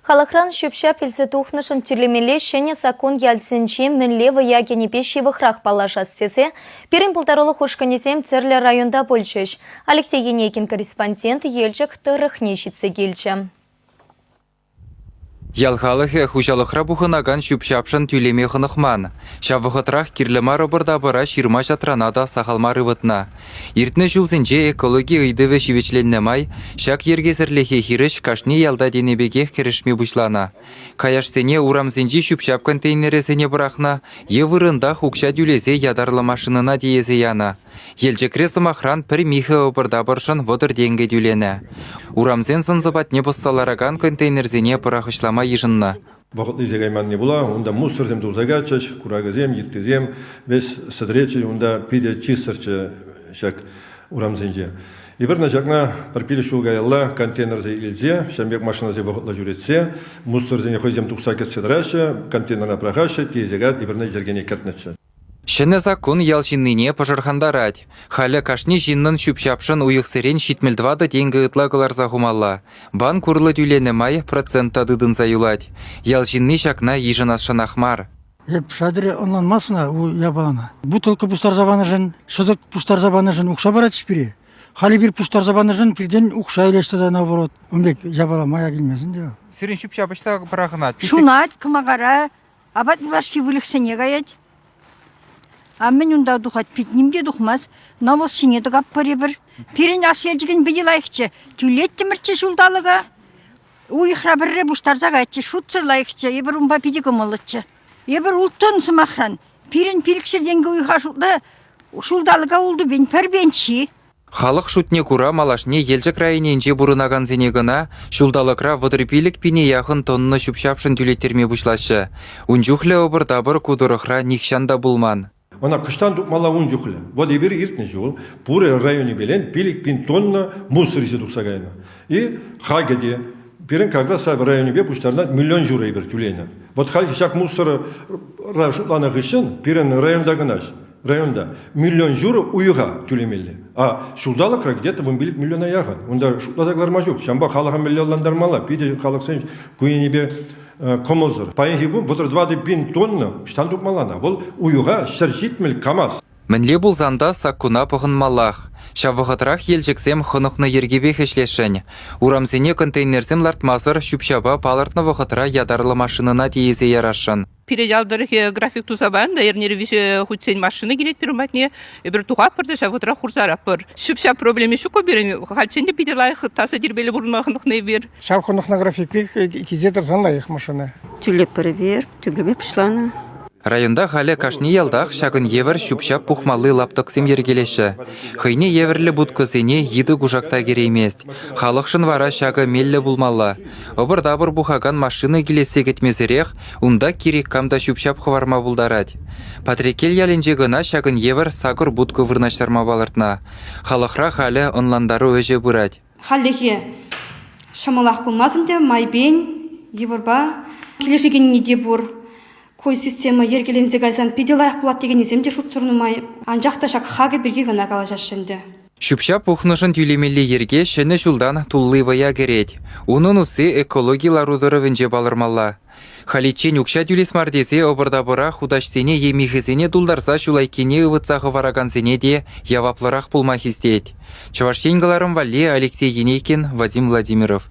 Халӑхран ҫӳп-ҫап илсе тухнӑшӑн тӳлемелли ҫӗнӗ саккун ялсенче мӗнле вӑя кӗнипе ҫывӑхрах паллашас тесе пирӗн пултарулӑх ушкӑнӗсем тӗрлӗ районта пулчӗҫ. Алексей Енейкин корреспондент Елчӗк тӑрӑхне ҫитсе килчӗ. Ял халӑхӗ хуҫалӑхра пухӑнакан ҫӳп-ҫапшӑн тӳлеме хӑнӑхман. Ҫав вӑхӑтрах кирлӗ мар ӑпӑр-тапӑра ҫырма-ҫатрана та сахал мар ывӑтнӑ. Иртнӗ ҫулсенче экологи ыйтӑвӗ ҫивӗчленнӗ май ҫак йӗркесӗрлӗхе хирӗҫ кашни ялта тенӗ пекех кӗрешме пуҫланӑ. Каяшсене урамсенчи ҫӳп-ҫап контейнерӗсене пӑрахнӑ е вырӑнтах укҫа тӳлесе ятарлӑ машинӑна тиесе янӑ. Елчӗкре, сӑмахран, пӗр михӗ ӑпӑр-тапӑршӑн 30 тенкӗ тӳленӗ. Урамсен сӑн-сӑпатне пӑсса ларакан контейнерсене пӑрахӑҫлама йышӑннӑ. Вӑхӑт илсе кайманни пула унта мусорсем тулса кайрӗҫ, куракӗсем, йыттисем веҫ сӗтӗретчӗҫ, унта питӗ чыссӑрччӗ ҫак урамсенче. Эпир ҫакна пӗр пилӗк ҫул каялла контейнерсем илсе, ҫавӑн пек машинасем вӑхӑтлӑ ҫӳретсе, мусорсене хӑйсем тухса кӗтсе тӑраҫҫӗ, контейнера пӑрахаҫҫӗ, тиесе каять, эпир йӗркене кӗртнӗччӗ. Ҫӗнӗ саккун ял ҫыннине пӑшӑрхантарать. Халӗ кашни ҫыннӑн ҫӳп-ҫапшӑн уйӑхсерен 74 тенкӗ ытла кӑларса хумалла. Банк урлӑ тӳленӗ май процент та тытӑнса юлать. Ял ҫынни ҫакна йышӑнасшӑнах мар. Эп шатӑрӗ ӑнланмастӑн у япалана. Бутылка пуҫтарса панӑшӑн, шӑтӑк пуҫтарса панӑшӑн укҫа паратчӗҫ пире. Халӗ пир пуҫтарса панӑшӑн пиртен укҫа илеҫ тата наоборот. Ун пек япала мая килмест ӗнтӗ. Сирӗн ҫӳп-ҫап ӑҫта пӑрахӑнать? Ҫунать кӑмакара, Апат юлашки выльӑхсене каять. А мӗн унта тухать? Пит ним те тухмасть. Навоз ҫине тӑкатпӑр эпир. Пирӗн ас Елчӗкӗн питӗ лайӑхчӗ. Тӳлеттӗмӗрччӗ ҫулталӑка. Уйӑхра пӗрре пуҫтарса каятчӗ. Шутсӑр лайӑхчӗ. Эпир унпа питӗ кӑмӑллӑччӗ. Эпир улттӑн, сӑмахран. Пирӗн пилӗкҫӗр тенкӗ уйӑха шутла ҫулталӑка ултӑ пин, пӗр пенси. Халӑх шутне кура малашне Елчӗк районӗнче пурӑнакансене кӑна ҫулталӑкра 35 пине яхӑн тонна ҫӳп-ҫапшӑн тӳлеттерме пуҫлаҫҫӗ. Ун чухлӗ ӑпӑр-тапӑр ку тӑрӑхра нихҫан та пулман. Ӑна кӑштан тупмалла ун чухлӗ. Вот эпир иртнӗ ҫул пурӗ районӗпелен 5 пин тонна мусор илсе тухса кайнӑ. И хакӗ те пирӗн как раз районӗпе пуҫтарнӑ миллион ҫурӑ эпир тӳленӗ. Вот халь ҫак мусора шутланӑ хыҫҫӑн пирӗн районта кӑна районта миллион ҫурӑ уйӑха тӳлемелле. А ҫулталӑкра где-то 15 миллиона яхӑн. Унта шутласа кӑларма ҫук. Ҫавӑнпа халӑха миллионлантармалла. Питӗ халӑхсен ку енӗпе кӑмӑлсӑр. Паянхи кун 34 пин тонна ӑҫтан тупмалла ӑна? Вӑл уйӑха 170 КАМАЗ. Мӗнле пулсан та саккуна пӑхӑнмаллах. Ҫав вӑхӑтрах Елчӗксем хӑнӑхнӑ йӗркепех ӗҫлесшӗн. Урамсене контейнерсем лартмасӑр ҫӳп-ҫапа палӑртнӑ вӑхӑтра ятарлӑ машинӑна тиесе ярасшӑн. Пире ял тӑрӑхӗ график туса панӑ та эрнере виҫӗ хутчен машина килет пирӗн патне. Эпир тухатпӑр та ҫав вӑхӑтрах хурса ларатпӑр. Ҫӳп-ҫап проблеми ҫук-ку пирӗн. Хальччен те питӗ лайӑх таса тирпейлӗ пурӑнма хӑнӑхнӑ эпир. Ҫав хӑнӑхнӑ графикпех килсе тӑрсан лайӑх машина. Тӳлетпӗр эпир, тӳлеме пуҫланӑ. Районта халӗ кашни ялтах ҫакӑн евӗр ҫӳп-ҫап пухмалли лаптӑксем йӗркелеҫҫӗ. Хӑйне евӗрлӗ будкӑсене йытӑ-кушак та кӗреймест. Халӑхшӑн вара ҫакӑ меллӗ пулмалла. Ӑпӑр-тапӑр пухакан машина килессе кӗтмесӗрех унта кирек кам та ҫӳп-ҫап хӑварма пултарать. Патреккел ялӗнче кӑна ҫакӑн евӗр сакӑр будка вырнаҫтарма палӑртнӑ. Халӑхра халӗ ӑнлантару ӗҫӗ пырать. Хальлӗхе ҫӑмӑлах пулмасть ӗнтӗ, майпен, йывӑрпа килӗшекенни те пур. Ку система йӗркеленсе кайсан питӗ лайӑх пулать текеннисем те шутсӑр нумай. Анчах та ҫак хакӗ пирки кӑна калаҫаҫҫӗ ӗнтӗ. Ҫӳп-ҫап пухнӑшӑн тӳлемелли йӗрке ҫӗнӗ ҫултан тулли вӑя кӗрет. Унӑн усси экологи лару-тӑрӑвӗнче палӑрмалла. Халиччен укҫа тӳлес мар тесе ӑпӑр-тапӑра хутаҫсене е михӗсене тултарса ҫул айккине ывӑтса хӑваракансене те яваплӑрах пулма хистет. Чӑваш Ен кӑларӑм валли Алексей Енейкин, Вадим Владимиров.